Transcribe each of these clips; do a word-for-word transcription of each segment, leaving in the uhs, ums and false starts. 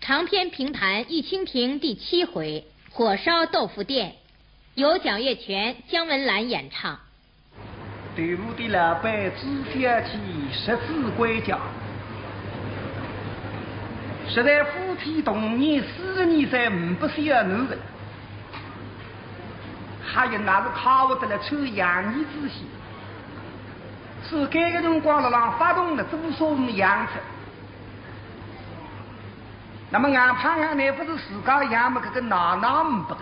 长篇评弹《玉蜻蜓》第七回，火烧豆腐店，由蒋月泉、姜文兰演唱。豆腐店老板朱小姐十指关节，实在夫妻同年四十二岁，呒不小囡个了，还有那是靠不得了抽洋烟仔些，是该个辰光了浪发动了，做啥么样子？ 那么硬碰硬呢，勿是自家养么，搿个奶奶呒不个，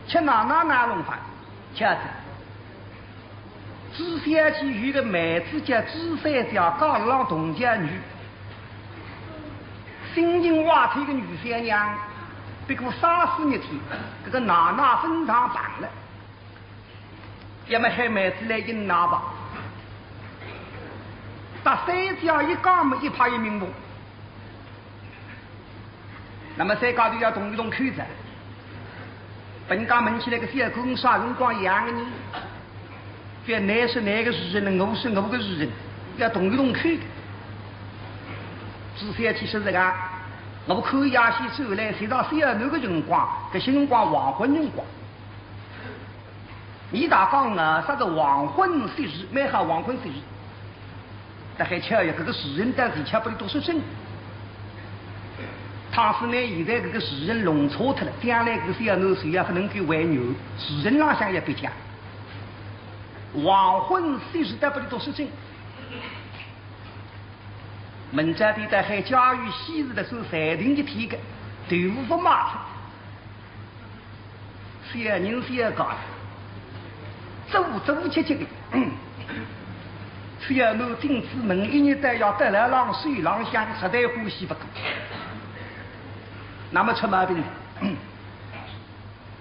吃奶奶哪弄法？晓得。朱小姐有个妹子叫朱三姐，嫁了浪侗寨女，性情坏脱个女小娘，不过三四日天，搿个奶奶分上当了。 要么喊妹子来饮奶吧。搭三姐一讲么，一拍一明白。那么三家头要动一动口哉，本家问起来个小囡啥辰光养个呢？覅倷说倷个事情，我说我个事情，要动一动口。朱小姐说实梗，我看夜些转来，寻着小囡个辰光，搿歇辰光黄昏辰光。 伲大家啊，啥个黄昏昔日，蛮好黄昏昔日。但还巧呀，搿个事情到底吃勿得多少真。倘使呢，现在搿个事情弄错脱了，将来搿个小囡谁也勿能够挽留，事情浪向也蹩脚。黄昏昔日到勿得多少真。明朝天到海家有喜事的，是暂定一天个，豆腐勿卖脱。 小人小家，做做吃吃个，只要拿进仔门，一日到夜得了浪手浪向，实在欢喜勿过。那么出毛病了，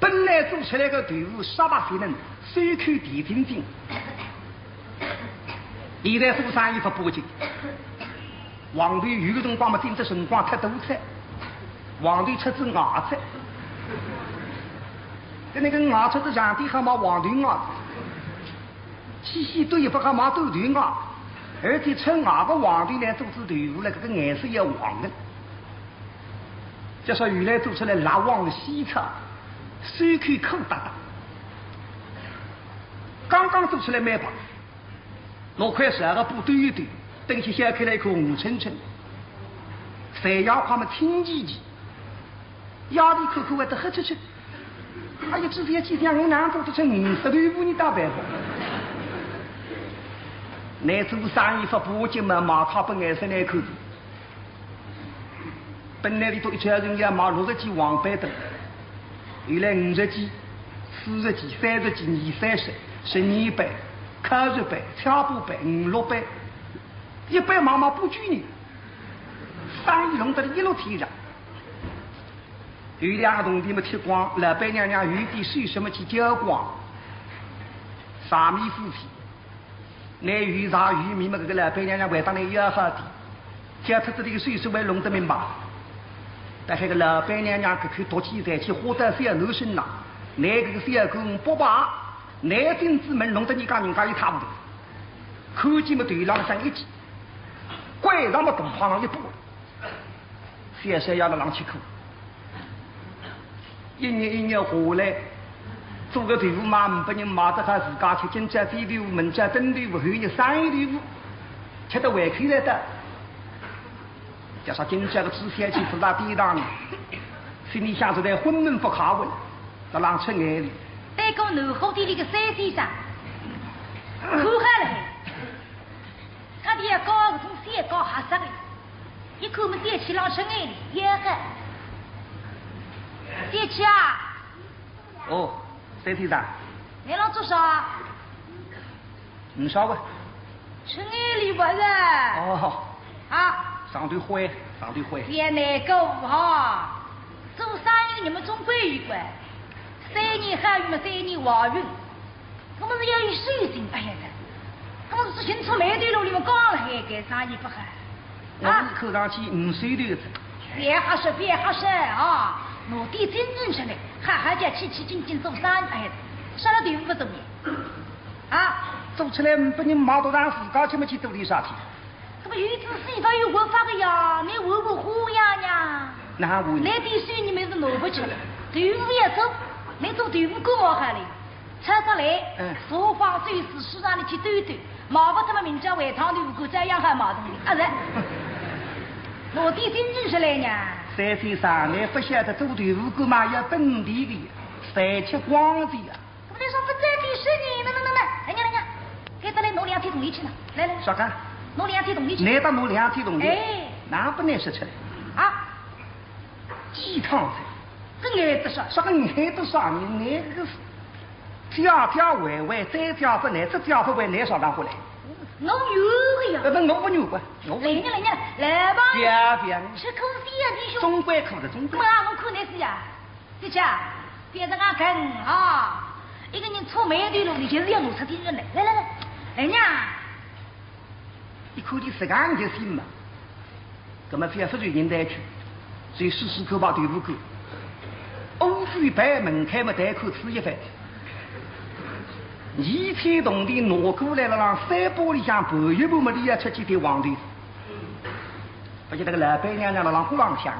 本来做出来个豆腐沙白鲜嫩，收口甜津津，现在做生意勿保劲。 黄豆有个辰光嘛，顶只辰光太多菜，黄豆出仔芽菜，搿那个芽出仔上天还卖黄豆芽，稀稀多也勿好卖豆豆芽，而且出芽个黄豆呢，做仔豆腐了，搿个颜色也黄的。就说原来做出来蜡黄稀菜，收口苦哒哒，刚刚做出来蛮棒。 拿块十二个布兜一兜，等歇掀开来一看红澄澄，材料块么清奇奇，丫头看看会得黑漆漆。哎呀，朱小姐想我哪做得出五十豆腐呢，大伯伯。拿做生意勿保劲嘛，卖差拨颜色难看。 本来里头一家人要卖六十几黄板凳，后来五十几、四十几、三十几、二三十、十二板、敲十板、敲八板、五六板，一板卖卖八九年，生意弄得了一落千丈。有两个铜钿么贴光，老板娘娘有点手什么去交光，啥米夫妻。 拿有啥有米么，搿个老板娘娘会得拿要好点，交出仔这个手势还弄得明白。但是个老板娘娘搿口毒气才去花到小囡身上，拿搿个小囡不把，拿进仔门弄得你讲人家一塌糊涂，看见么头浪向一记，拐上么肚皮上一把。 小三爷辣浪吃苦。一日一日下来，做个豆腐卖五百银卖得好，自家吃，今朝煎豆腐，明朝炖豆腐，后日生意豆腐，吃得胃口来得。加上今朝个朱小姐勿大典当呢，心里想实在昏闷勿快活，辣浪出眼泪。对过南货店里个三先生，看好了海。 他爹搞搿种三搞吓煞个，一看么店起浪出眼泪，也很。店起啊，哦，三先生。你浪做啥？嗯，啥个？出眼泪勿是？哦，啊，上头灰，上头灰。别难过哈，做生意你们总归有关，三年好运么三年坏运。 那么是要有水晶，哎呀，那么是新出卖的路里面讲了，嘿，该生意不好。啊，我看上去五岁头子。别瞎说，别瞎说啊！我的真正出来，好好叫起起劲劲做生意，哎，啥了都不中意。啊，做出来不能卖到让自家去么去做点啥去？这不有一次是一个有活法的呀，你活活呼呀呀，哪会呢？拿点手艺么事拿勿出来，豆腐要做，拿做豆腐干好好嘞，炒出来，嗯。茶坊酒肆书场里去兜兜，卖勿脱么明朝回趟豆腐干照样好卖东西，啊是？拿点精神出来呢。三先生，倷勿晓得做豆腐干嘛要本钿个呀，赚吃光个呀。 我来说勿再提示你，来来来来，人家人家，该得来拿两天铜钿去呢，来来，啥个？拿两天铜钿去。倷搭拿两天铜钿？哎。哪勿拿说出来？啊？鸡汤子。搿眼得啥？啥个眼得啥？倷搿个是，借借还还，再借勿还，再借勿还，倷啥场化来？我有个呀。呃，勿，我勿有个，我勿有。来人家来人家，来吧。别别。吃苦是呀，弟兄。总归苦的，总归。嘛，我苦难死呀。 姐姐，别这样跟啊！一个人触霉头了，你就是要弄出精神来。来来来，来呀！一口气自家人就信嘛。葛么非要勿随人带去，所以试试看吧，对勿过。乌龟牌门开么，带口吃一番。二千铜钿拿过来了，让三把里向盘一盘么，里要出几点黄豆。勿晓得个老板娘娘辣浪鼓浪向。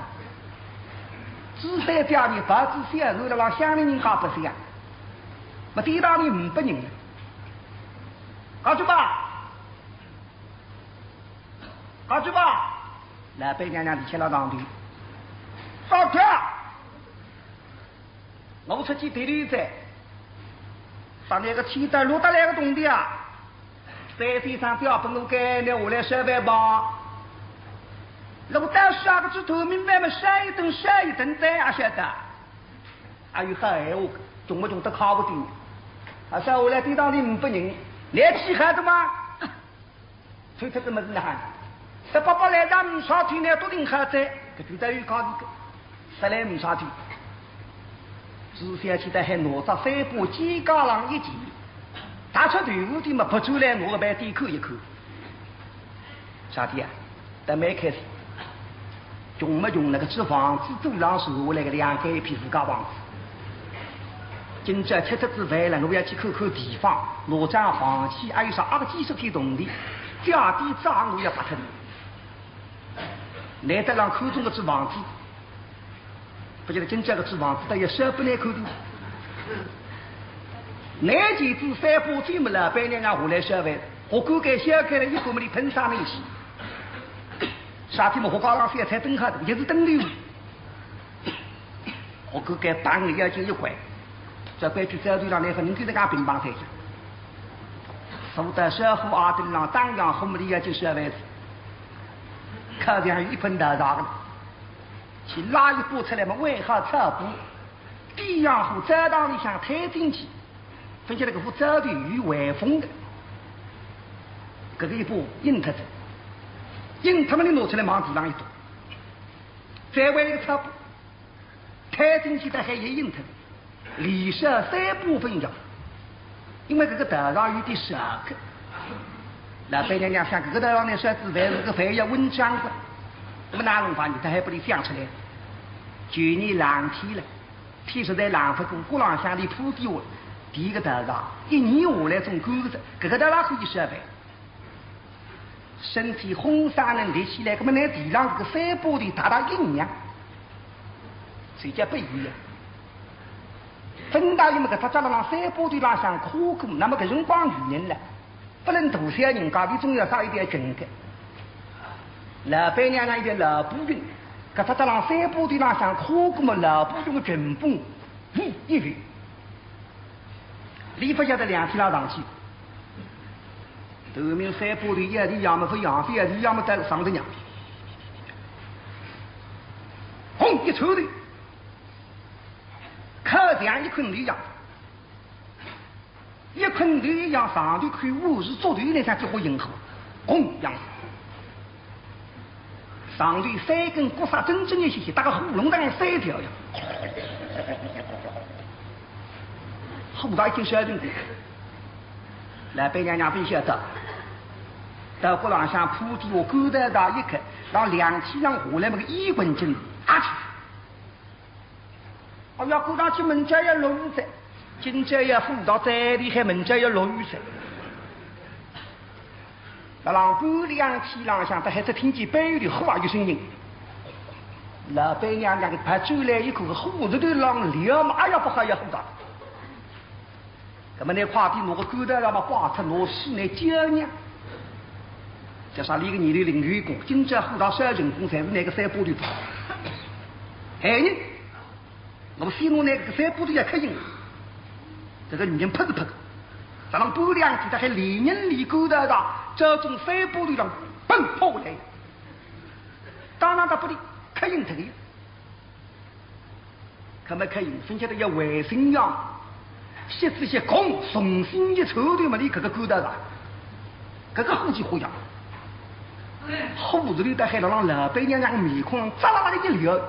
朱三姐呢，白纸写字了，让乡里人家勿写。么地道里呒不人了。家主婆，家主婆，老板娘娘立起了上头。啥事啊？我出去兜兜转，啥倷个天道落得来个铜钿啊？三先生表拨我个，倷下来烧饭吧。 我到啥个子头明白么，烧一顿烧一顿，再也晓得。还有好闲话，穷么穷得靠勿顶。啊，烧下来地道里呒不人，倷去好的嘛？推脱个么事哪哼？十八般来让呒啥体呢，都顶好哉，搿就等于讲一个，实来呒啥体。朱三姐倒还拿只三把肩胛浪一系，踏出豆腐店么，拔出来拿个爿点看一看。 啥体啊？倒蛮开心。穷么穷，那个只房子都让收下来个两间一片自家房子。今朝吃脱仔饭了，我要去看看地方，拿张房契，还有啥阿个几十天铜钿，借点账我要拨脱倷。难得让看中个只房子， 勿晓得今朝个只房子，倒也烧拨倷看的。拿起仔三把剑么，老板娘娘下来烧饭，活干该烧开了一口么里喷啥东西。啥体么，活干浪烧菜灯下头，也是灯溜。活干该嘭一下就一关，这关去灶头上来，反正就在家乒乓台上。坐到烧火阿灯浪，当阳火么里要紧烧饭子，靠墙有一盆大大个。 去拉一把出来么，挽好草布，点上火，灶堂里向推进去，勿晓得搿副灶头有回风个，搿个一把硬脱仔，硬脱么倷拿出来往地浪一倒，再挽一个草布，推进去倒还也硬脱仔。 连烧三把分享，因为搿个道上有点烧个。老板娘娘想，搿个道上呢，烧仔饭是个饭要温章个，那么哪弄法呢？倒还拨俚想出来。旧年冷天了，天实在冷勿过，鼓浪向里铺地下，第一个道上，一年下来总够个，搿个道上可以烧饭。 身体昏生能立起来，葛么拿地浪搿个三把头踏踏硬呀，谁叫不依呀？分大爷么搿只脚浪三把头浪向跨过，那么搿辰光女人了，勿论大小人家，俚总要扎一条裙个。老板娘娘一条老布裙，搿只脚浪三把头浪向跨过么老布裙个裙摆，呜，一飞。 俚勿晓得两天浪上去，头面三把头一样么勿样，一样么到上头呢。轰一抽头，靠墙一困头一样，一困头一样，上头看下是竹头，那像几化银河，轰一样。 上头三根骨节真正一些些，搭个火龙头三条呀，火大一根小筋骨。老板娘娘勿晓得，到骨浪向铺地下，干燥大一刻，让两天浪下来么个一滚筋，啊去！ 哎呀，过上去门脚要落雨哉，今朝要火大再厉害，门脚要落雨哉。辣浪半两天浪向，倒还只听见背后头呼啊有声音。老板娘娘白转来一看，个火炉头浪燎嘛，哎呀，勿好呀，火大。那么拿快点拿个狗头上嘛，摆脱拿水来浇呢。叫啥？俚个念头另有一个，今朝火大烧成功，侪是拿个三把头。哎，我们先拿拿个三把头要刻印，这个女人拍是拍个，咱们半两天，他还连人连狗头上，这种三把头上奔跑来。 当然，他不得刻印脱个。那么刻印，分晓得要回信呀，写仔写空，重新一抽对嘛，你搿个勾搭了，搿个火气火呀，火子里头还辣浪老板娘娘面孔上扎了那个一燎，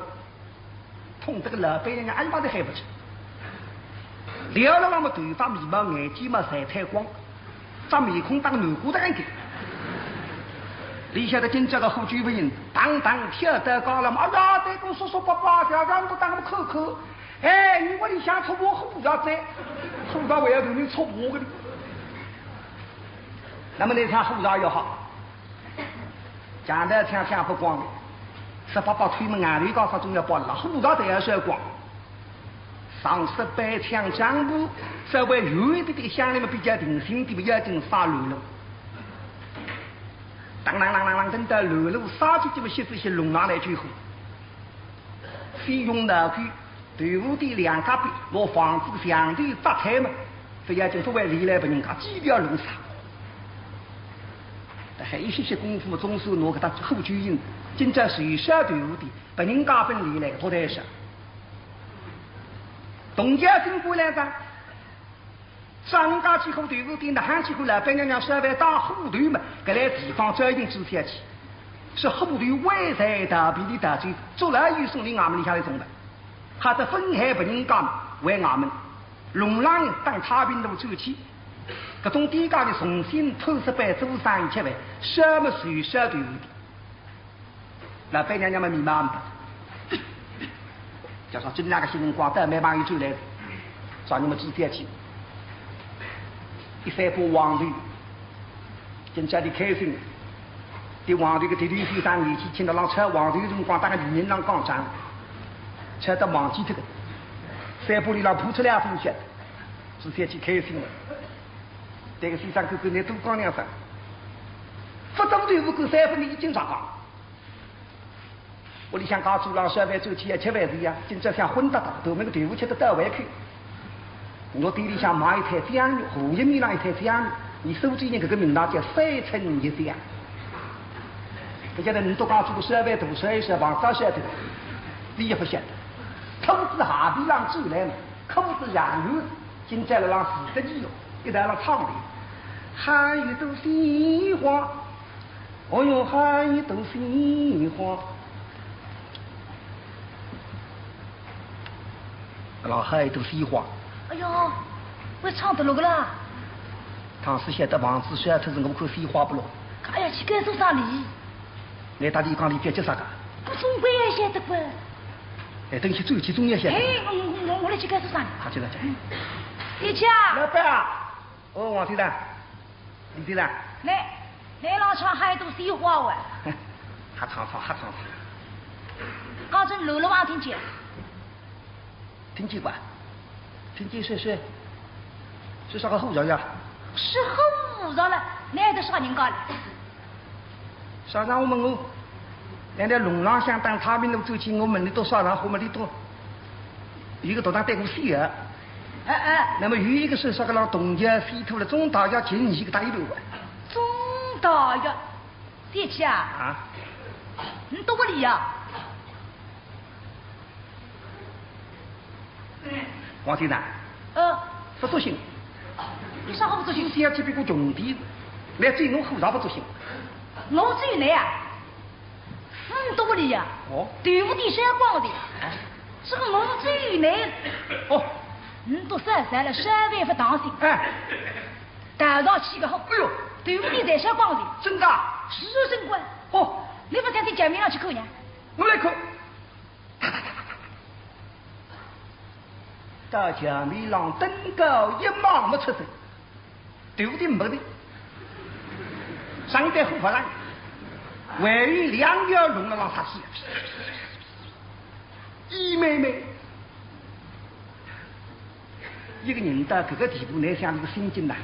痛得个老板娘娘哎妈都喊勿出。燎了那么头发眉毛眼睛嘛侪脱光， 张面孔当个南瓜蛋个。俚晓得今朝个火救勿行，当当跳到高了嘛，哎呀，对过叔叔伯伯，小张都当我看看。哎，你屋里向出我火药子，火药还要头里出我个哩。那么那场火药要好，讲得抢抢勿光的，十八八推门外头告诉总要包了，火药侪要烧光。 上十班抢账簿，稍微远一点点乡里嘛比较定心点，勿要紧杀乱了。当啷啷啷啷，等到乱了，杀出去么，歇仔歇弄上来救火。费用呢，去豆腐店两家边，拿房子墙头砸开嘛，勿要紧，勿会连累别人家，几条弄杀。但还有一些些功夫嘛，总算拿搿搭火救人，今朝谁晓得豆腐店，别人家分连累，多得是。 东家新过来哉，张家去火豆腐店，那喊去火老板娘娘稍微打火头嘛，搿来地方照应做下去，是火头危在逃避的逃走，捉牢有送到衙门里向来送的，还得分害别人家为衙门，弄浪当太平路转去，搿种店家呢，重新偷十班做生意吃饭，什么水烧豆腐店。 老板娘娘么迷茫，叫啥今朝个新辰光倒蛮朋友转来，啥人么知道去？一三把黄豆，今朝里开心，对黄豆个地头先生年纪轻的，浪吃黄豆辰光，搭个女人浪讲讲，吃得忘记脱个，三把里浪吐出来也勿晓得，知道去开心了。对个先生哥哥，你多讲两声，勿懂豆腐干三分你已经上讲。 屋里向家主浪烧饭转去要吃饭是呀，今朝像昏得到，头那个豆腐吃得到胃口。我店里向买一摊酱肉，和一面浪一摊酱肉，你苏州人搿个名堂叫三春一酱。勿晓得你都讲做个烧饭大烧一烧，房子烧脱，你也勿晓得。裤子下边浪走来嘛，裤子上有，今朝了浪四十几了，一道浪唱的，还有朵鲜花。 哦哟，还有朵鲜花。阿拉还有朵鲜花。哎哟，会唱得落个啦？倘使晓得房子烧脱是我看鲜花勿落。哎呀，去该做啥哩？倷搭俚讲俚蹩脚啥个？我总归也晓得个。哎，等歇转去总要晓得。哎，我我我我来去该做啥哩？好，去了去。嗯。你去啊？老板啊！哦，王先生。 李先生。倷，倷浪唱还有朵鲜花哇？瞎唱唱，瞎唱唱。刚正楼楼房听见？听见过？听见说说，说啥个和尚呀？是和尚了，倷还得啥人家了？啥让我问我？难道弄浪向当太平路走去，我问你多啥人和么你多？有个道长对我死啊。哎哎。那么有一个是啥个让东家飞脱了，中道要请你一个大一路啊。中道呀，小姐啊，啊？你到屋里呀？王先生，呃，不作兴。你啥好不作兴？想去比个穷的，来追侬和尚不作兴。我追你啊？ 是你到屋里呀？哦。豆腐店烧光的。哎。这个我追你。哦。你都烧烧了，烧饭不当心。哎。当场气个好。哎哟。豆腐店侪烧光的。真的啊？是真个。哦。你不想去前面上去看呢？我来看。到前面上登高一望么出去。 豆腐店没得，上一代火发上，还有两条龙辣浪杀死。一妹妹，一个人到搿个地步，倷想搿个心境呐，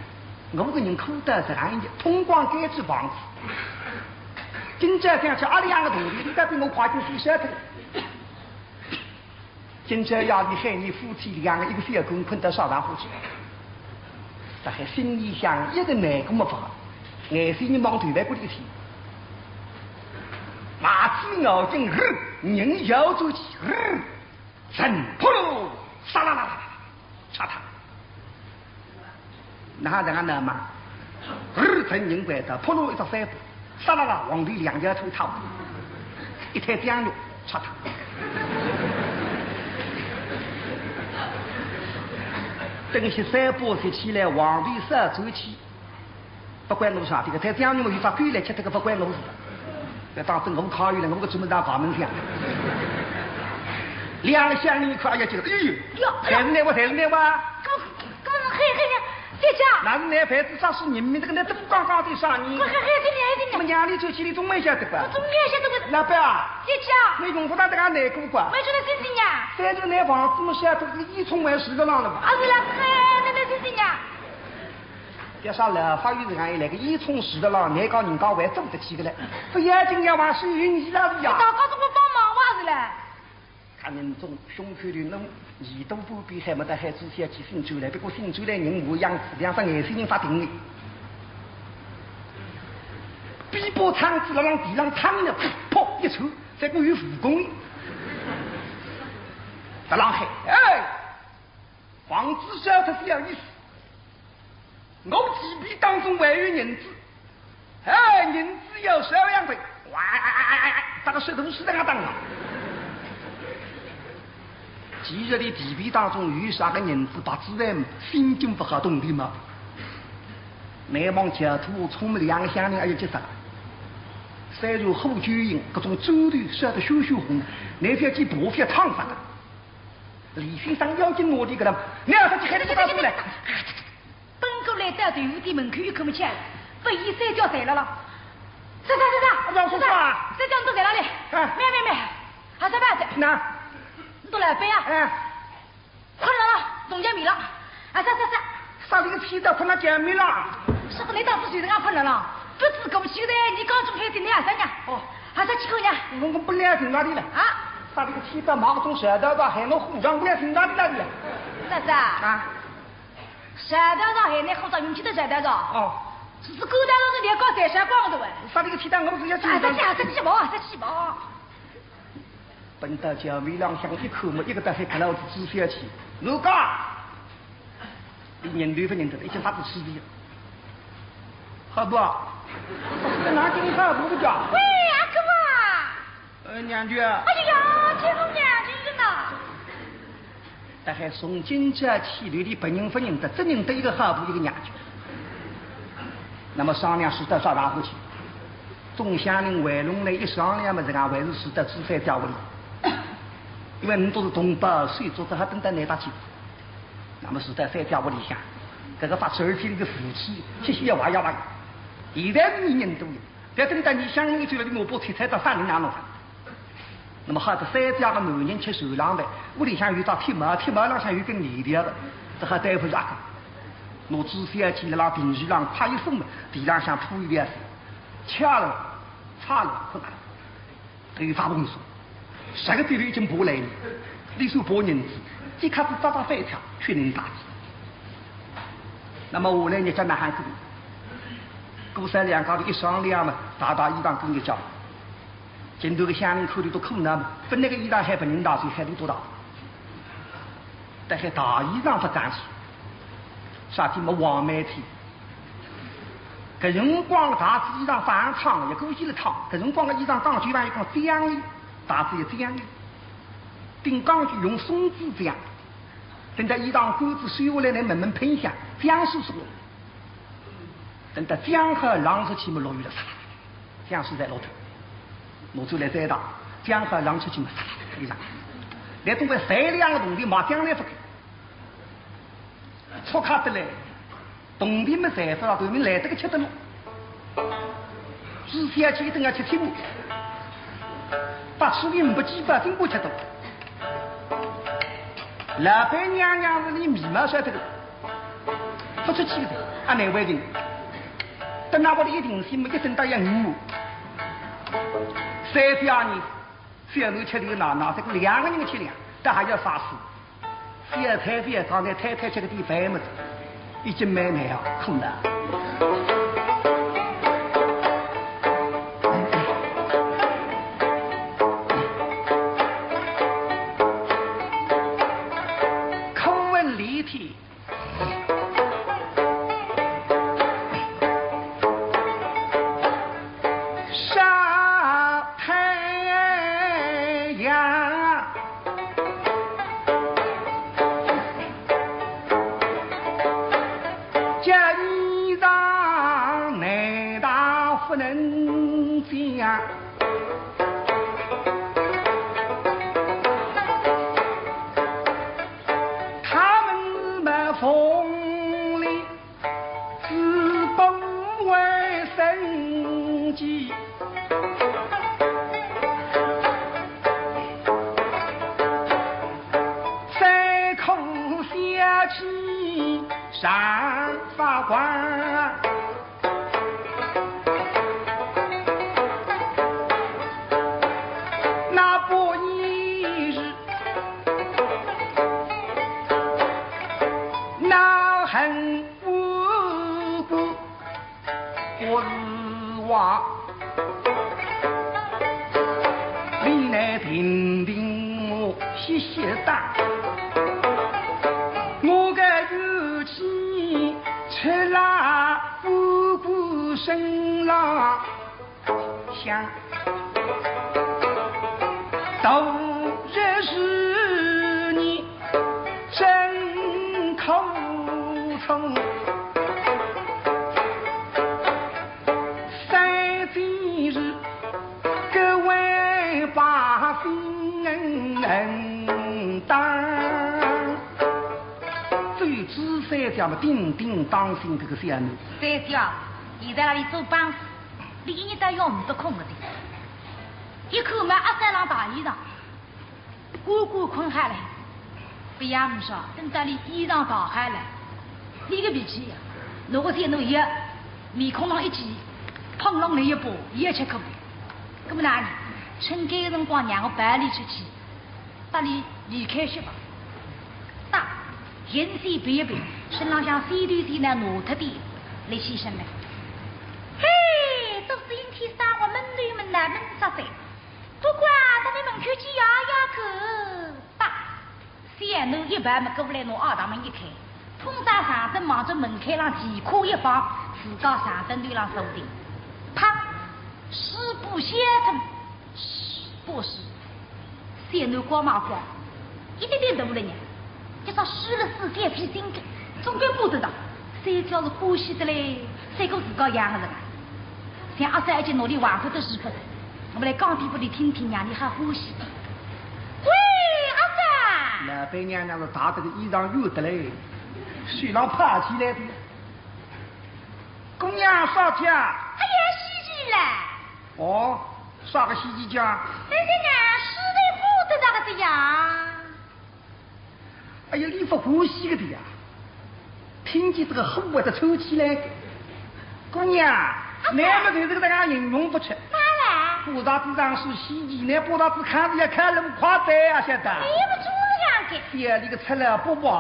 我个人苦得实梗一日，通光该只房子。今朝想吃阿里样个铜钿，倷倒比我快点收脱。今朝夜里喊伲夫妻两个一个小鬼困到沙发上去。 大概心里想，一个难过么法，眼泪往头来过里去。牙齿咬紧，呃，人摇转去，呃，人扑噜，沙啦啦啦啦，嚓嗒。哪能啊，那么，呃，人人怪的，扑噜一只三步。 沙啦啦，皇帝两条腿踏，一滩酱肉，嚓嗒。等歇三步是起来，皇帝啥转去，不关我啥的，搿滩酱肉有啥归来吃，这个不关我事。要当真我考虑了，我个专门到衙门去啊。两个乡邻一看，哎呀，觉得，哎呦，哟，还是那位，还是那位。 搿么，搿么，嘿，嘿，嘿，小姐。那是拿牌子啥事人民这个那都不刚刚的啥呢？快，快，快，对面，对面。我们娘里走起来总没晓得吧？我总没晓得吧？老板啊，小姐。你用不着这个难过吧？我说的真的呀。反正那房子么晓得是一冲完十个浪了吧？啊，是了，哎，那那真的呀。别说了，法院人家一来个一冲十个浪，难讲人家还做得起个嘞。不要紧呀，往水运气上的呀。到高中我帮忙哇是嘞。 看人中胸口里弄耳朵不比还没得还仔细去醒转来，不过醒转来人模样子，两只眼睛发定的。臂膊撑子辣浪地浪撑了，噗一抽，这个有武功。在浪喊，哎，房子晓得是要意思。 我提皮当中还有银子，哎，银子要少样的，哇，哎哎哎哎哎，把个石头石头上当了。其实你提皮当中有啥个银子，把自然心境不好动的嘛。难望前头冲么两个乡邻，哎呀，急煞了。虽然喝酒饮，搿种酒头烧得血血红，那覅去把覅烫杀了。李先生要紧拿的个了，你要是去喊他不到出来。 奔过来到豆腐店门口一看么巧，拨伊三叫来了咯。啥啥啥啥，老叔叔啊。三叫，你到哪里？哎。没没没，还是不要紧。那，你到哪里啊？哎。困了咯，中间没了。啊，啥啥啥。啥这个气到困到前面了？是不是你当时就是俺困了咯？不知过去的，你刚从海里来啊，啥呀？哦。还是去看呀？我我不来听哪里了？啊？啥这个气到马中学到到，还能互相不来听哪里哪里了？啥啥？啊？ 舌头上还能好到运气的舌头上。哦。是是，狗头上是连高三山光的喂。啥这个气到我是要紧张。啊，这气，这气毛，这气毛。奔到桥面浪向一看么，一个大黑克劳子猪小气，我讲，你认都不认得，已经发出气的。好不好？这哪给你好不的讲？喂，阿哥啊！ 呃，娘舅啊。哎呀，这种娘舅呢？大概从今朝起，连别人不认得，只认得一个好婆一个娘舅。那么商量是到啥场合去？众乡邻围拢来一商量嘛，这个还是是到朱三姐屋里，因为你都是同胞，谁做得好等到哪搭去？那么是到三姐屋里向，这个发出二天的福气，谢谢呀，哇呀哇呀。现在你认得了。 覅等到你乡邻一转来，你拿把铁菜刀杀人哪弄法？那么好得三姐个男人吃手浪饭，屋里向有只铁帽，铁帽浪向有根链条个，只好对付是阿哥。拿朱三姐辣辣平地浪快一松嘛，地浪向铺一条丝，吃了，擦了，困了，头发蓬松。 十个对头已经爬来了，你说爬银子，这下子扎扎反跳，去领大礼。那么下来日脚哪哼过？姑嫂两家头一商量嘛，汏汏衣裳跟日脚。前头个乡邻看头都苦恼嘛，本来个衣裳还勿认得，就喊伊多大。但是汏衣裳勿讲究，啥体么黄梅天。搿辰光个大衣裳放烫，也过去了烫，搿辰光个衣裳讲究嘛，一讲讲究，大衣也讲究。 顶讲究用松子浆，等到衣裳管子收下来，能慢慢喷香，浆水出来。等到浆好浪出去么，落雨了，浆水在落头，拿出来再汏，浆好浪出去么，衣裳。来，总归三两个铜钿买浆来勿够。 促卡得来，铜钿么赚勿着，头面来得个吃得落。朱三姐一顿要吃清，把吃的不几百斤过吃得落。老板娘娘是俚眉毛晓得个，勿出气个，啊，难为情。等到屋里一定心么，一声答应五。三姐呢，小囡吃力闹闹，这个两个人吃力，倒还要杀死。小菜勿要讲，拿太太吃个地白么子，已经蛮难啊，苦了。苦问连天。 晒太阳，叫衣裳难打不能讲。 他们嘛风里只不为生计，再苦下去上法官。 那不一日，那恨无故不是话，你来听听我细细道，我个冤屈出来无故声浪。 想，昨日是你真苦衷，三更日各位把心恩当。只有朱三姐嘛，定定当心这个小囡。三姐，现在那里做帮 俚一日到夜呒不空个的。一看嘛，阿三浪大衣裳，官官困下来，勿要呒说，等到俚衣裳汏好了，俚个脾气呀，拿个小囡一，面孔浪一记，碰浪来一把，也吃苦。搿么哪能？趁搿个辰光让我陪俚出去， 搭俚离开歇吧。搭，眼线别一别，身浪向线头线呢拿脱点，来起身来。嘿，这是阴天生活闷头闷脑闷煞哉，不管到你门口去摇摇看。搭，小囡一跑么过来拿二大门一开，碰着长凳望着门槛浪前跨一放，自家长凳头浪坐定。啪，水布掀脱， 嘘，不是，小囡光嘛光，一点点大了呢，一只湿了水该皮筋个，总归不得的。三姐是欢喜得嘞，赛过自家养个人啊。像阿三已经拿俚玩法得使不得，我们来讲点拨俚听听，让俚好欢喜。喂，阿三！老板娘娘是汏得个衣裳湿得嘞，手浪泡起来的。姑娘，啥家？哎呀，洗衣机嘞。 哦，啥个洗衣机啊？那个呢，实在不得了个的呀。哎呀，你不欢喜个的呀。听见这个火味的抽起来个。姑娘，啊，那么对这个大家形容不出。哪来？我啥地方是洗衣机呢？不啥子看着也看那么快的呀，晓得？你不这样的。呀，你个赤佬不吧？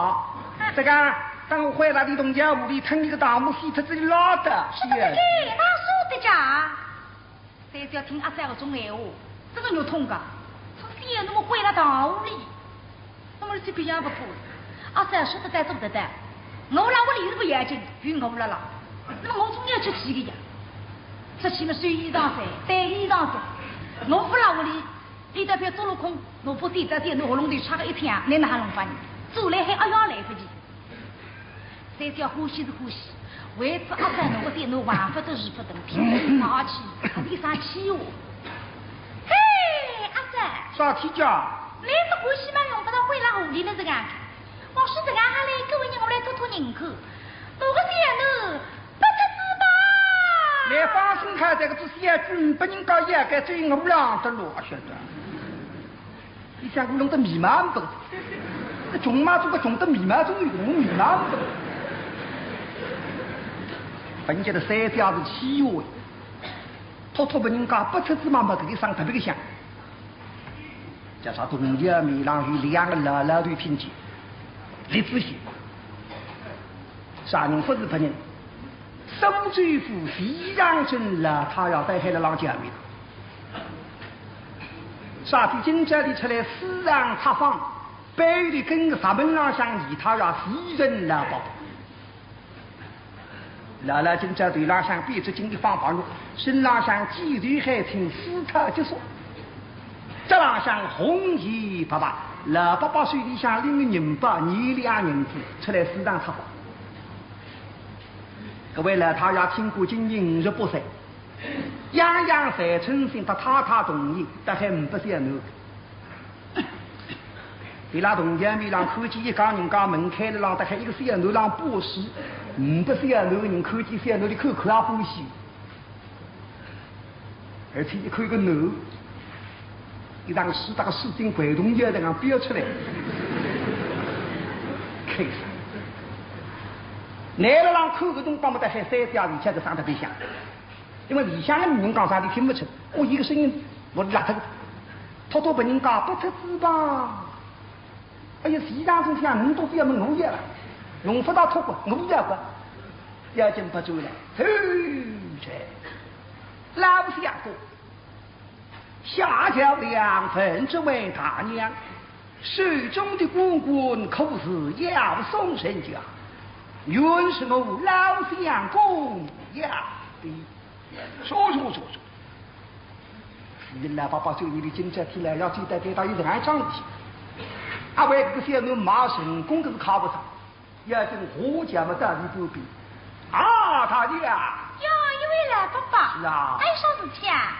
啊。这个，等我回来的东家屋里，腾你个大木洗脱这里拉的，是呀。对，那说的讲。 三姐听阿三搿种闲话，这个肉痛个，从小那么关了堂屋里，那么这边也不怕了。阿三说得对做得对，我辣屋里是不要紧，有我辣辣，那么我总要出去的呀。出去嘛收衣裳噻，带衣裳噻，我不辣屋里，里头别做了空，我不洗在这，我喉咙里插个一枪，你哪弄法呢？做来还阿要来不及。 三姐欢喜是欢喜，为此阿三弄个点弄玩法都是不等天，而且还有啥气话？嘿，阿三，啥气家？你是欢喜嘛，用不着回来屋里了这个。我说这个下来，各位人我来托托人看，弄个点弄，不得自吧？你放心看，这个是小鬼，不应该也该追我们俩的路，晓得？想我弄得迷茫不？搿穷嘛，总归穷得迷茫，总有迷茫不？本家的三姐是欺负，托托别人家不出子嘛，没搿个声特别个响。叫啥东家面浪有两个老老头听见，立仔起，啥人勿是别人？苏州府徐长生老太爷在海了浪家面。啥体今朝里出来四场塌方，背后头跟个石门浪向二太爷徐仁老伯伯。 老老今朝头浪向变出金一方房子，身浪向几头海青丝绦结束，脚浪向红鞋白鞋，老伯伯手里向拎个银包，廿两银子出来四场塌方。搿位老太爷清官进京五十八岁，样样侪称心，搭太太同意，搭海呒不小囡。 伊拉同学面浪看见一家人家门开了浪，搭海一个小囡浪把戏，呒不小囡个人看见小囡里看看也欢喜，而且一看一个囡，一张书搭个书进掼动一样的讲标出来，开心。拿了浪看个辰光么，搭海三姐里向个声特别响。 因为里向个女人讲啥，伊听勿出，哦，伊个声音落辣脱，托托别人家勿出子吧。哎呀，徐长生想，侬到底要么我要了，用勿着托个，我要个，要紧勿转来，嘿，这老相公，下轿两分这位大娘，手中的滚滚可是要送人家，原是我老相公要的。 说说说说，徐老伯伯嘴里今朝听来要记得给他一人还讲一句，阿为搿个小囡买成功搿是靠勿上，要紧花钱么到伊旁边。啊，大爷啊！哟，一位老伯伯，是啊。哎，啥事体啊？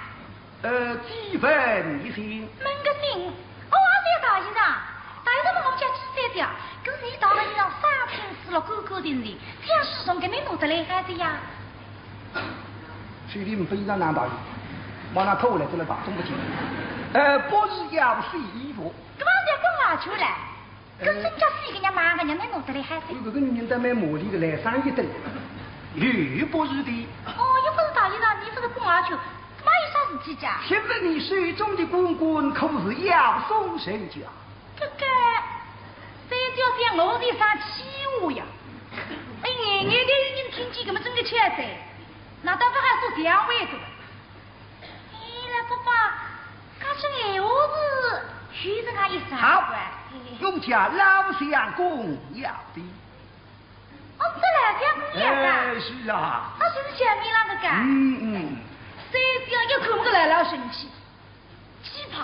呃，几分一心？问个信。哦，阿是大爷啊，大爷，我们家几岁的啊？搿是一大个衣裳，三天四落干干净净，像书上给你弄得来还的呀。 手里没分一张难打印，马上脱下来，这了打中不进。呃，不是要洗衣服。搿么是要滚下去了。搿真叫死个娘妈个娘，侬弄得来还是？有搿个女人倒蛮麻利个，来上一顿。又不是的。哦，又不是大衣裳，你这个滚下去，搿么有啥事体讲？请问你手中的滚滚可是要送人家？ 这个，这叫想我是一声气话呀！哎，眼眼个有人听见，搿么真个气死，难道勿还说这样话个？哎，老伯伯，搿句闲话是有这个意思啊？好，我家老相公要的。哦，这老相公要的啊？哎，是啊。他就是前面那个。嗯嗯。这叫一看我个老老生气。 奇葩，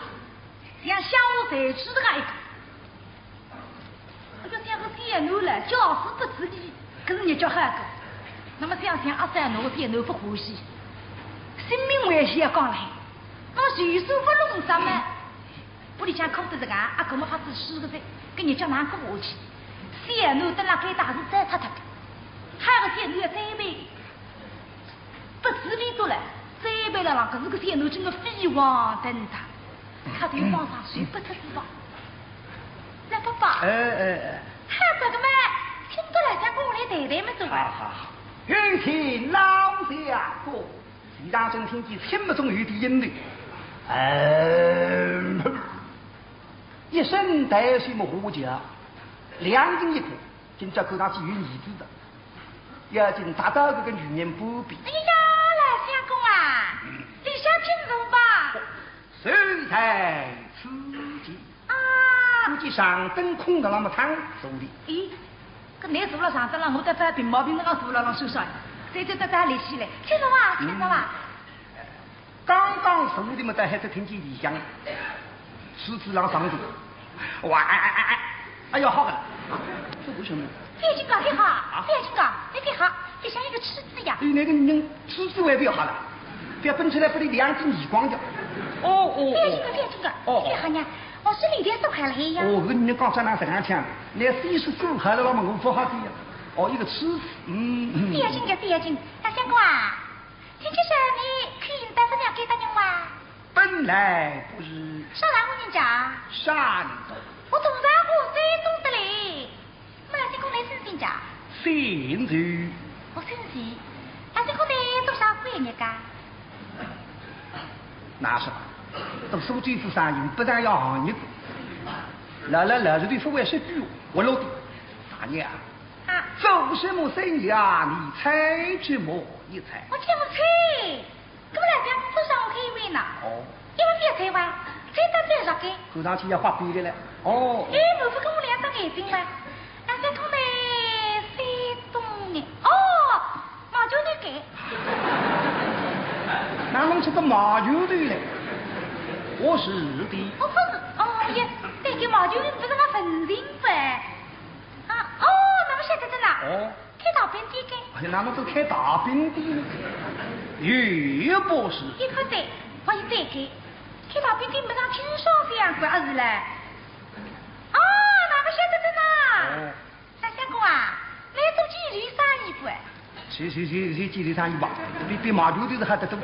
像乡下才子搿个一个。哎呀，像个小囡了，教书不自理，可是日脚好过。那么想想阿三，我小囡不欢喜，性命危险要讲了，那随手不弄啥么？屋里向哭得这个，阿哥没法子输个噻，搿日脚哪过下去？小囡等了该大事再拆脱，还有个小囡要栽培。 不自理多了，栽培了啦，搿是个小囡真个飞黄腾达，他就往上随不出是吧？老伯伯，哎哎哎，还这个嘛，请得来相公来谈谈么是吧？好好好，有请老相公。徐长生听见心目中有点阴头，嗯，一身带水么花脚，两斤一块。 今朝看上去有儿子的，要紧踏到搿个女人旁边。哎呀，老相公啊，里向请坐吧。谁在此间？啊。估计上等空的那么躺坐的。咦，搿侬坐了上等了，我得发病毛病，那个坐了老受伤，这就得得立起来，请坐啊，请坐啊。 刚刚坐的么，倒还是听见里向，柱子浪上头，哇，哎哎哎哎，哎呀，好个了，啊，这为什么？覅紧讲，覅吓，啊？覅紧讲，覅吓，里向一个柱子呀。哎，那个人柱子还覅吓了，覅奔出来，拨你两记耳光的。哦哦哦。覅紧讲，覅紧讲，哦哦。覅吓呢，我是里边都看了呀。哦，搿个人刚才哪能这样讲？那四十度还了，那么我不好的呀。哦，一个柱子，嗯嗯。覅紧讲，覅紧，老相公啊。 听见说你去应大夫娘给他用哇？大来不是。啥人家？啥人家？我东山河山东的嘞。我老相公来姓啥？姓周。我姓周。老相公呢，做啥会人家？那是吧？读书读书上有不然要行业。来来来，这对所谓是句，我老弟，大娘啊，啊。做什么生意啊？你猜这么一猜。我听不清。 搿么老相公勿让我开会呢？哦。因为覅猜哇，猜到最着急。看上去要发脾气了。哦。哎，我勿跟我两只眼睛了。老相公呢，山东人。哦，毛球队改。哪弄出个毛球队来？我是的。哦，勿是，哦，也，对个，毛球队勿是个文人啵？啊，哦，那么晓得的啦。哦。 开大饼店个。哎呀，哪能都开大饼店呢？又不是。也勿对，我也对个。开大饼店勿像经商这样子，阿是嘞？哦，那么晓得的啦。哦。老相公啊，倷做几钿生意个？是是是是几钿生意吧，比比毛球队是还得多。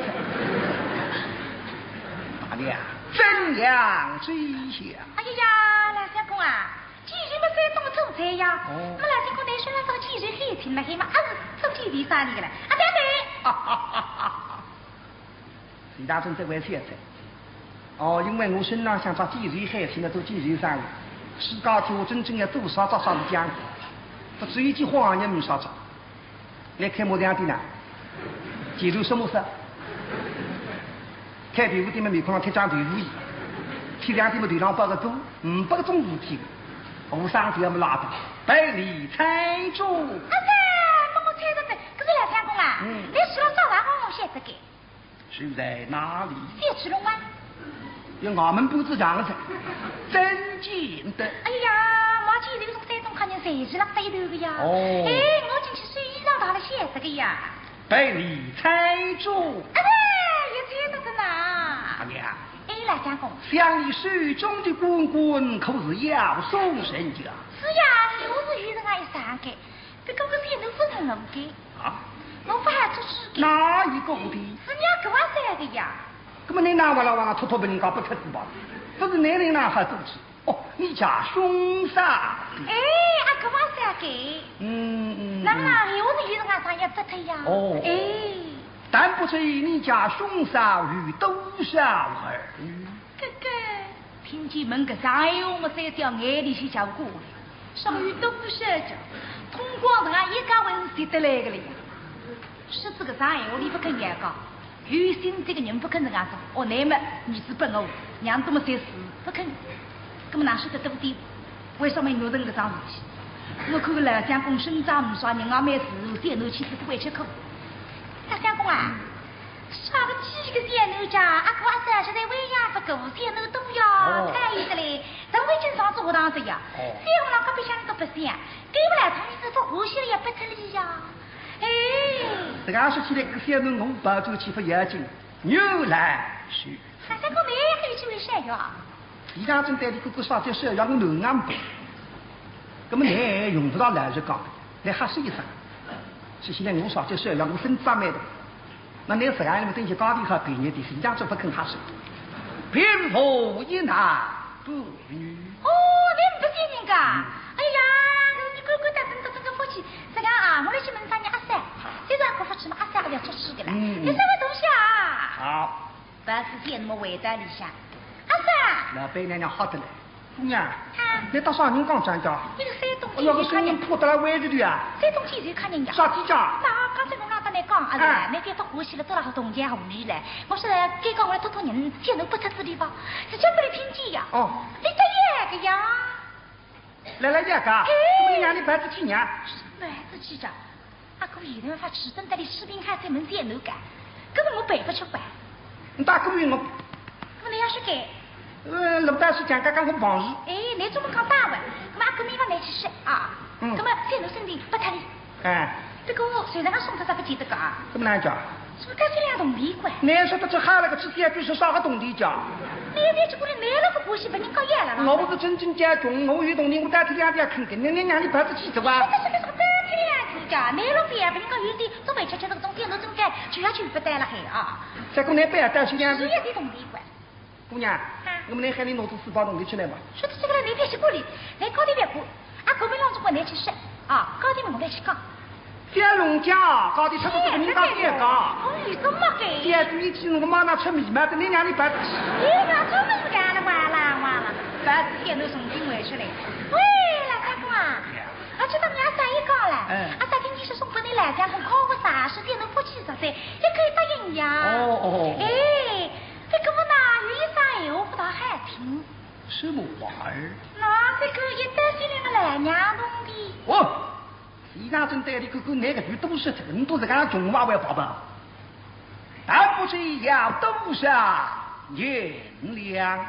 大娘，怎样这下？哎呀呀，老相公啊， 几钿么山东做菜呀。哦。么老相公，倷身浪搿个几钿海青么，还么阿是做几钿生意个嘞？啊，对对。徐大春这位小姐，哦，因为我身浪向着几钿海青呢，做几钿生意，世界上真正要做啥着啥是讲，这只有一句话也没啥着。 来开木匠店呢，前头什么事？开豆腐店么面孔上贴张豆腐印，贴两天么头上包个锅，五百个种事体，无生意么拉倒，被你猜中。啊，对，拨我猜着的，搿是老相公啊，嗯。倷是老早上我晓得个。 是在哪里？小区弄啊。有衙门布置场子，真见得。哎呀，毛主席从山东看见谁是那带头的呀？哦。哎，我进去收衣裳，他来写这个呀。被你猜中。哎，也猜得着呐。大娘。哎，老相公。想你手中的官官可是要送人家？是呀，我是有人家一三个。 搿个是侬勿承认个。啊？我勿好做主个。哪一个的？是娘搿话说个呀。搿么侬哪哇啦哇啦拖拖拨人家拨脱仔吧？勿是侬哪好做主？哦，你家兄嫂。哎，啊，搿话说个。嗯嗯。那么哪里，我是有人家啥也拨脱呀。哦。哎。但不知你家兄嫂有多少儿女？ 哥哥。听见问搿声闲话么，三姐眼泪水就过来。上有多少家，通光人家一家人是得来个了呀。说仔搿声闲话，伊勿肯言讲，有心这个人勿肯搿样讲，哦，乃么儿子拨我，娘多么才死，勿肯。搿么哪说得对勿对？为啥么弄成搿桩事体？我看个老相公身上没啥人，也蛮自然，再弄去是委屈苦。老相公啊， 啥个几个小奴家，阿哥阿嫂实在喂养勿过，小奴多呀，哦。太有得嘞，都已经上做堂子呀。哦。小奴家不想都不想，对不来，他们是做欢喜了也不得了呀。哎。这个说起来，搿小奴我抱走去勿要紧，原来是。啊，这个没有几位小呀。 伊讲真对，伊哥哥啥叫小呀，我囡儿不。那么你用不着老实讲，你吓死一声。是现在我啥叫小呀，我真赞美的。那你实在那么等些高低好便宜的，人家就不肯吓死。贫富一男不女。哦，你不信人家？哎呀，你哥哥带真正真正福气，这个啊，我来去问他你阿三，这个阿哥福气嘛，阿三还要出世的了。嗯，嗯。你这个东西啊。好。 白子建那么回到里向，阿三。老板娘娘吓得来，姑娘，啊。你搭啥人讲讲讲？那个山东姐姐看见。哎呀，搿声音破得来歪着的啊。山东姐姐看见呀。啥姐姐？那刚才我刚刚才讲，啊，是吧？哎。那个不欢喜了，做了好东家红利了。我说该讲我来托托人，见侬不出之力吧，是叫不来听见呀。哦。你这样个呀。 来来，姐个，嘿。怎么你让你白子去呢？白子去着，阿哥现在发气，等到你视频开才门前头个，根本我背不出来。你大哥有我。那么你要是给？呃，老大是讲刚刚我忙事。哎，你怎么讲大话？那么阿哥没法来去说啊。嗯。那么现在身体不太 哎。这个虽然送他啥不见得个啊。怎么难讲？是不是该是两铜钿块？你说的这还那个之前就是啥个铜钿讲？你也别去过来，你那个不是把人搞厌了啦？我不是真正家穷，我有铜钿，我带这两天肯定，你你让你白子去走啊？这个是个是个白子两天讲，你那边把人搞有点做委屈，这个中间都中间，就要去不带了嘿啊。再过来不要带去两天。是也得铜钿块。姑娘，啊。我们来喊你拿出四百铜钿出来吧。说到这个了，你别去顾虑，来高低别顾，啊，隔壁老总管来去说，啊，高低我来去讲。小龙家，高低出不出个人家店讲？哦，有这么个？姐，你去那个妈那出米嘛，等你让你白。你那出米干了，完了完了，白子天都重新回去了。喂，老相公啊，啊，这个伢生意讲了，嗯。啊，昨天你是送给你老相公，看我啥时间能不去啥噻，也可以答应呀。哦哦哦。哎，这个我呢，有一声闲话不大好听。什么话儿？那这个一担心那个老娘东的。哦，先生真对你哥哥那个句都是真都是俺穷话为爸爸，但不知要多少银两。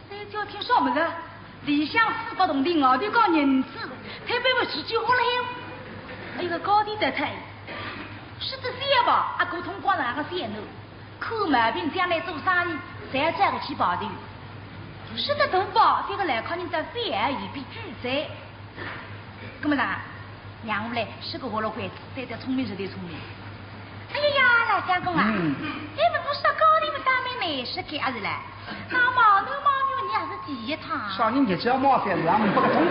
这叫听什么人？里向四百铜钿，外头讲银子，太白不是几化了。哎，个高低得太，是这些吧？啊，沟通光那个线路。 看毛病将来做生意，侪要找个去跑的。说得对吧？这个来看人家非而已必拒绝。那么呢，让我来是个活络鬼子，对待聪明是对聪明。哎呀呀，老相公啊，嗯。你们不是高低不当面没事给儿子嘞？那毛头毛女你还是第一趟。啥人也只要毛三子，俺们不个同意。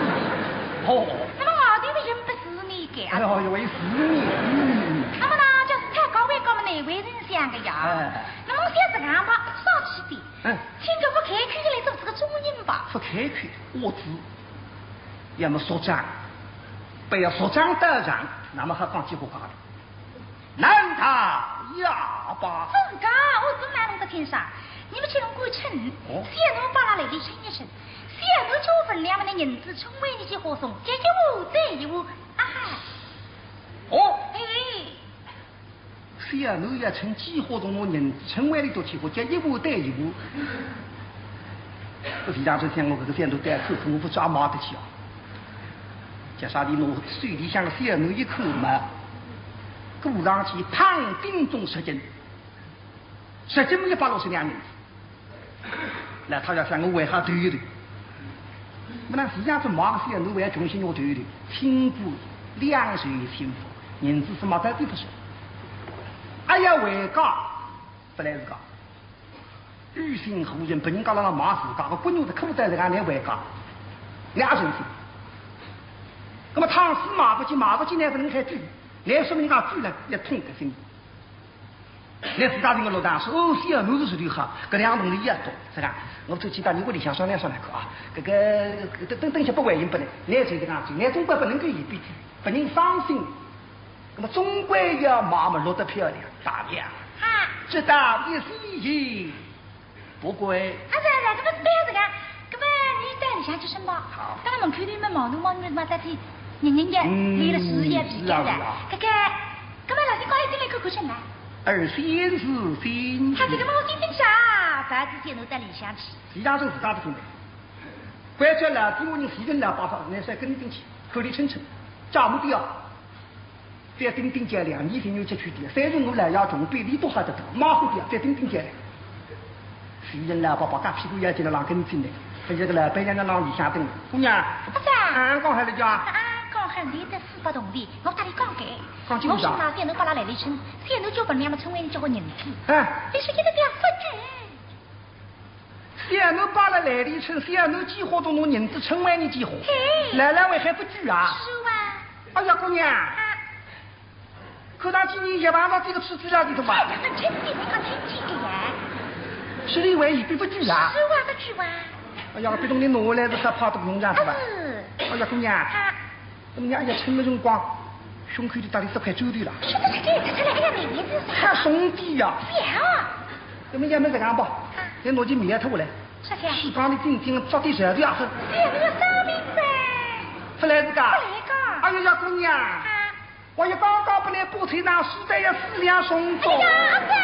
哦。那么毛头不人不是你给啊？哎呦，有一死你。嗯。那么呢，就是太高位高么哪位人想个呀？哎。那么现在俺们上去的。 嗯。请个不开口的来做这个中人吧。不开口，我知。要么说账，不要说账得上，那么还讲几个话的。难道哑巴？真的，我真难弄得听啥？你们去弄个秤，哦。先弄把它来里称一称，先弄出分量么的银子，称为你几化送，这一物这一物，啊哈。哦。哎。 小奴也称几化送我银子，称为你都几化，叫一物对一物。我非常之想，我这个小奴对口，我不抓骂得起啊。叫啥的，我手里向个小奴一看嘛，鼓上去，砰，顶中十斤，十斤么一百六十两银子。 那他要想我为啥对的？我那实际上是忙些，我为重新我对的，辛苦，两手辛苦，银子是没得地方说。哎呀，回家，不来自家。于心何忍，别人家那忙自家个骨肉的苦在这个来回家，两手辛苦。那么他是骂不起，骂不起，那不能开嘴，那说明人家嘴了，也痛个心。 那自家人个落单说，哦，小奴是实头好，搿两铜钿也多，是吧？我走去到你屋里向商量商量看啊，搿个，等，等，等歇不回应不来，那就搿样子，那总归不能够一笔，拨人伤心。那么总归要买么落得漂亮，大量。啊。这倒也是一 不贵。啊，是，是，搿么是这样子个，搿么你到里向去申报。好。到了门口头么毛头毛女嘛，到底人人家，嗯，为了事业比较的，是啊，是啊。搿个，搿么老师高一进来看看去呢？二先是先。他这个毛巾进去啊，白子姐侬到里向去。实际上是自家的准备。关照了，给我人提人来报告，那是跟进去，口里称称，账目的啊。 再盯盯见了，你是有这去的，虽然我来要穷，比你多少得多，马虎点，再盯盯见了。虽然老伯伯打屁股要进来让跟进来，可是个老板娘在那里想等，姑娘，阿姐。俺讲好了家。俺讲好你得四百铜钿，我搭你讲个。讲清楚啊。我是拿点侬把他来里称，点侬就分两么称为你叫个银子。哎。你说现在不要说句。 小奴把了来里称，小奴几化都弄银子称为你几化，嘿。来来回回不举啊。是啊。哎呀，姑娘，啊。看上去你也碰到这个吃猪了，你懂吧？哎呀，那听见，你看听见个呀。是你为一笔不举啊？是啊，不举啊。哎呀，不懂你弄来是啥怕都不用讲是吧？啊，是。哎呀，姑娘，啊。 那么伢也趁个辰光，胸口里搭里十块砖头了。是的，是的，是的，哎呀，妹妹子。他兄弟呀。是啊。那么也没这样吧，啊。再拿起面头来，啥呀？是帮你紧紧抓点舌头啊。是啊，那个生命噻。不来这个？不来个。哎呀呀，姑娘，啊。我也刚刚不来补贴那实在要四两重重。哎呀，阿姐，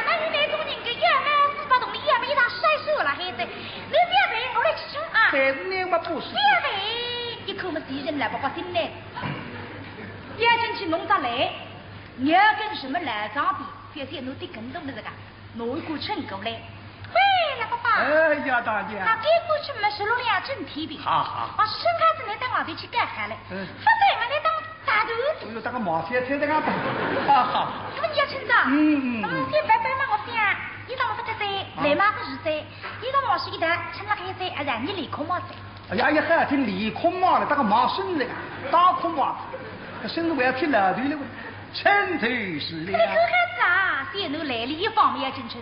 那有那种人个，要么四百铜钿，要么一张甩手了，孩子。你不要问，我来去请啊。但是你我不是。不要问。 一口么敌人来把把心呢，要进去弄得来，你要跟什么来上的，小姐侬的跟动的这个，拿一个秤过来。喂，老伯伯。哎呀，大娘。那给过去么十六两整天的。好好。啊，是秤开子来到外头去干啥嘞？嗯。不对嘛，来当大头。哎呦，这个毛线才这样大。好好。那么你要称着？嗯嗯嗯。那么先摆摆嘛，我先。伊当么勿得罪，来嘛勿是罪，伊当么是一旦吃了黑罪，哎呀，你立空帽子。哎呀，哎呀，还听立空帽了，大个毛身子个，大空帽子，搿身子还要吃老头了喂，称头是了。你看看子啊，小囡来了一方面要进城。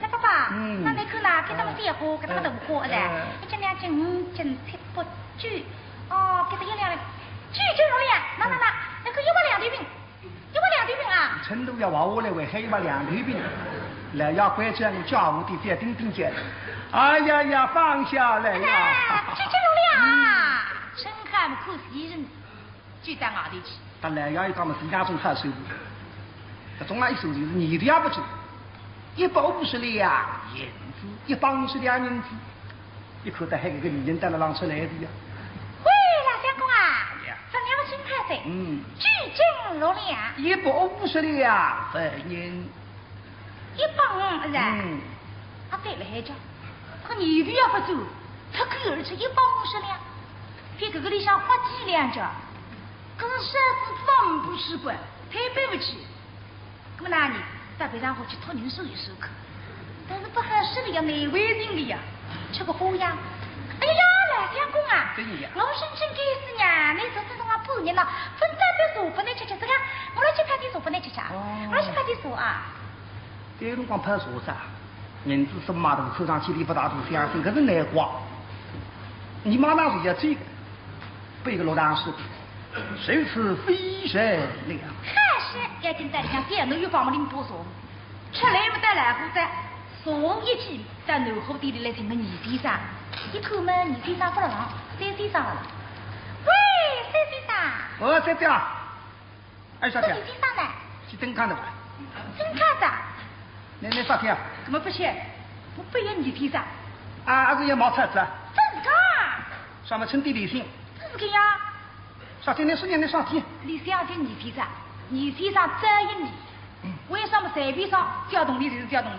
那爸爸，嗯。那你看啦，搿搭么鲜花，搿搭么大花，哎，哎。一斤两斤，五斤七八九，哦，搿搭一两两，九斤六两，那那那，那个一万两头饼。 一万两头饼啊？成都要挖下来，还一万两头饼。老爷关照我家务的，覅盯盯见。哎呀呀，放下来呀！哎，这这有了啊！陈汉看见人，就到外头去。但老爷一讲么，自家总好受。搿种啊，一受就是年头也不准，一百五十两银子，一百五十两银子。 一看到还有个女人到了浪出来的呀。喂，老相公啊，呀。分量么真快噻，嗯。九斤六两。一百五十两分银。一百五，是吧？嗯。啊，对了，还讲，这个年头也不准，脱口而出一百五十两，比搿个里向花几两价，可是实在是装不是本，忒对不起。 那么哪呢，到别场化去托人收一收看。但是不合适的呀，难为情的呀，吃个花样。哎呀，老相公啊，对呀。我是真该死呀，你这次弄了半日呢，分担杯茶不能吃吃这个，我来去泡点茶不能吃吃啊，哦。我来去泡点茶啊。搿辰光泡茶噻，银子是嘛大，看上去力不大，大相信，可是难怪。你妈那是要这个。 背个落堂书，谁是非人了？还是要紧在里向点头又帮忙拎把茶，出来么带来胡子，茶一起到南货店里来寻个二先生，一看么二先生勿辣浪，三先生辣浪。喂，三先生。哦，三姐啊。 哎，小姐，你今朝呢？去登记的吧？登记的？你，你啥体啊？怎么不去？我不要你的噻。啊，还是要冒充子啊？真的啊？上面称的理性。真的呀？啥体？你说你，你啥体？你想听你的噻？你先生这一年，为什么随便上交通的就是交通的？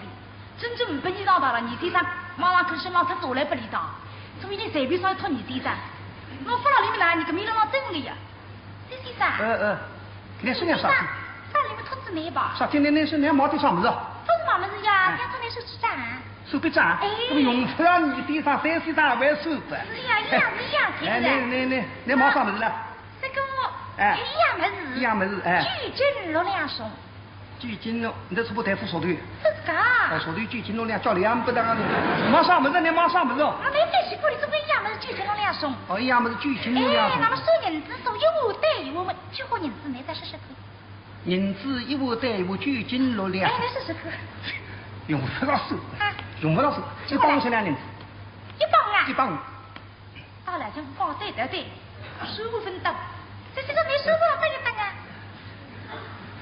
真正不你上当了，你先生马上跟身上他走来不理当，所以你随便上一托你先生，我不让你们拿，你个命让我真的呀。 李先生。呃，呃，你说点啥？啥？你们托子没吧？啥？天天你说你要买点啥物事啊？不是买物事呀，哎。要托你手指账。手笔账？哎。搿么用勿着你先生、三先生还会算的。是呀，一样一样，哎，是不是？你，你，你，你买啥物事了？这个，哎。一样物事。一样物事，哎。九斤六两送。 九斤六，你这是不对付速度？是的。哎，速度九斤六两，叫两百的啊！你买啥物事？你买啥物事？啊，没关系，不，你这个一样物事九斤六两送。哦，一样物事九斤六两送。哎，那么算银子送一碗对一碗嘛，几化银子，你再试试看。银子一碗对一碗，九斤六两。哎，你试试看。用勿着数，啊。用勿着数，一百五十两银子。一百啊？一百五。 到了，像放对对对，收勿分担。这，这个没收勿了，等一等啊。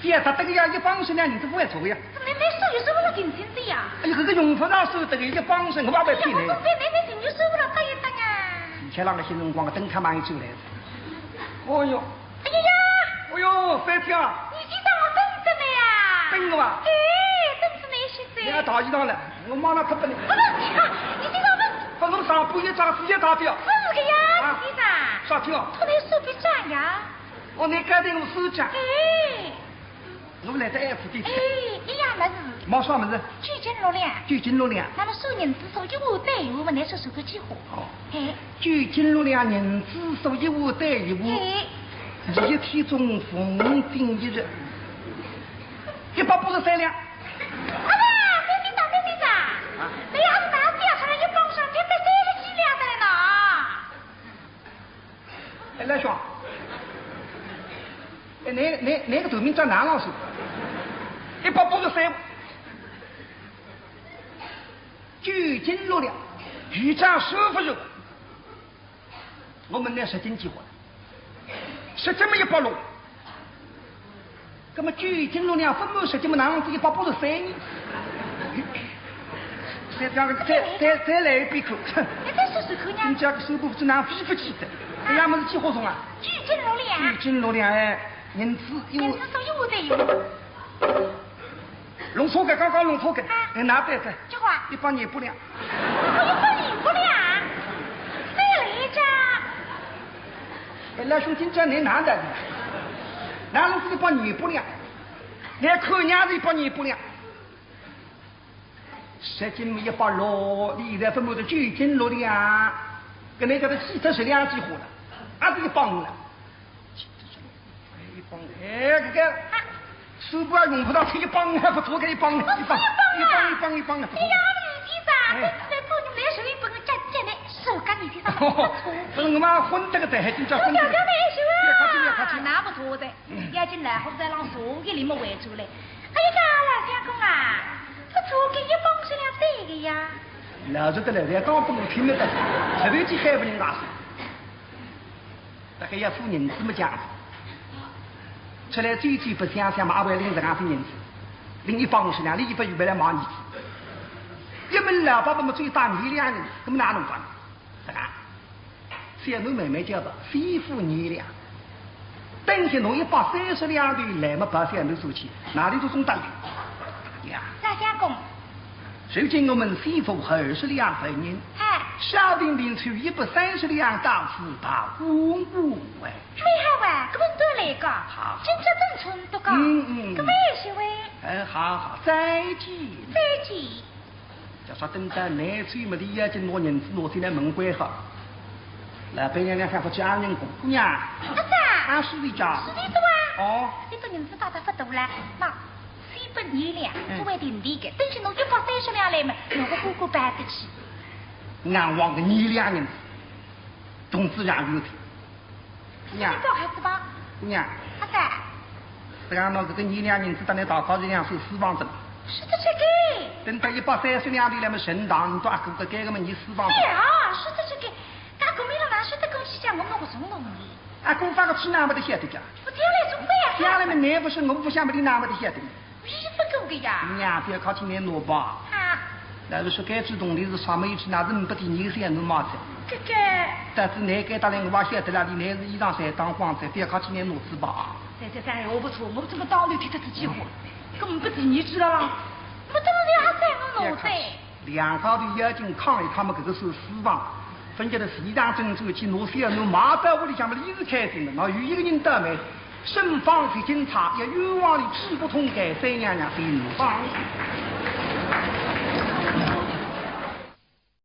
姐，他这个呀，一百五十两银子勿会错呀。这没，没收也收勿了定金的呀。哎呀，这个用勿着收这个一百五十，我也不骗你。哎呀，我总被没没定就收勿了，等一等啊。以前那个新辰光，等他忙一出来。哦哟。哎呀呀！哦哟，三姐啊。你今朝我等着的呀。等我啊？哎，等着你些噻。你要大姨丈了，我马上特别你。不是，你今朝问 拨我上半夜张子也打掉。是个呀，啊，先生。啥体哦？托你手笔账呀。哦，你该对我手账。哎。我来得爱护的。哎，一样物事。买啥物事？九斤六两。九斤六两。那么算银子送一碗对一碗嘛，你说算个几化？哦。哎。九斤六两银子送一碗对一碗。哎。一天中逢顶一日。一百八十三两。 啊，对对对对对，啊。哎呀，俺们大家上一帮上，这个三十几两的了呢。哎，来兄，哎，那，那，那个头名叫南老师，一百八十三，九斤六两，局长舒服肉。 我问你十斤几化了？十斤么一百六。那么九斤六两分满十斤么，哪能是一百八十三呢？再讲个，再，再，再来一遍看。你再试试看呀。你这个手部是哪飞不起的？哎呀，么是几化重啊？九斤六两。九斤六两哎，银子一碗。银子送一碗对一碗。 弄错个，刚刚弄错个。啊。哎，拿对噻。几化？一百廿八两。哦，一百廿八两？再来一张。哎，老兄，今朝你拿的，哪能是一百廿八两？你看人家是一百廿八两。十斤一百六，你现在分我的九斤六两，搿能叫做七十两几化了，还是一磅了。七十两，一磅，哎，搿个数盘用勿着出一磅，还勿错，搿一磅，一磅，一磅，一磅，一磅，还勿错。哎呀，你这啥？哎。搿是来做人来手里拨我夹夹呢，手夹你这啥？勿错。勿是我嘛昏得个在，还真叫昏得个在。不要不要，没事啊。别客气，别客气。那不错的。 要紧来，好在让茶叶里么回出来。哎呀，老相公啊，这茶叶一磅十两对个呀。老实得来，侪讲拨我听得懂，特别去害勿人家说。大概要付银子么讲，出来最最不想想嘛，阿会领十两银子，领一磅十两，你一百预备来买银子。一门老伯伯么最打二两银，那么哪能办？ 是啊，小奴慢慢叫吧，先付二两。等歇侬一百三十两头来么，把小奴收去，哪里都总得了。呀，老相公。如今我们先付二十两分银，哎。小丁丁凑一百三十两到此吧，五五哎。蛮好啊，搿么多来个，好。今朝真冲得个，嗯嗯。搿么谢谢喂。哎，好好，再见。再见。 叫啥等到拿出么，伊要紧拿银子拿进来门关好。老板娘娘喊勿起阿人公，姑娘，阿姐，阿叔里家。是的，是啊。哦。你这银子大大不多了，那，先拨二两，嗯。作为定钿个，等歇侬一百三十两来么，我个哥哥办得起。俺望个二两银子，动子让有的。 姑娘。你搞啥子吧？姑娘。阿姐。这样喏，搿个二两银子搭侬大家一两算私房子了。是的，这个。等到一百三十两头来么，剩下侬阿哥个该个么，侬私房子。对啊，是的，这个。大哥，你哪舍得跟我讲，我弄个什么东西？阿哥发个气哪么得晓得讲？我将来总归要讲。将来么，侬勿说，我勿想么，侬哪么得晓得？ 我是勿够个呀。娘，覅客气，侬拿吧。啊。老实说，该只铜钿是啥么一只，那是呒不第二个小奴买个。这个。但是侬该搭来我也晓得了，侬是衣裳侪当光着，覅客气，侬拿仔吧。这这这，我不错，我怎么当头提得起机会？根本不第二只了啦。我当然还在我拿着。覅客气。 两家头要紧扛一扛么，搿个算私房。分家头是一趟正转去，拿小奴买到屋里向么，伊是开心的，那有一个人倒霉，身方是警察，要冤枉里治不痛，该三娘娘心方。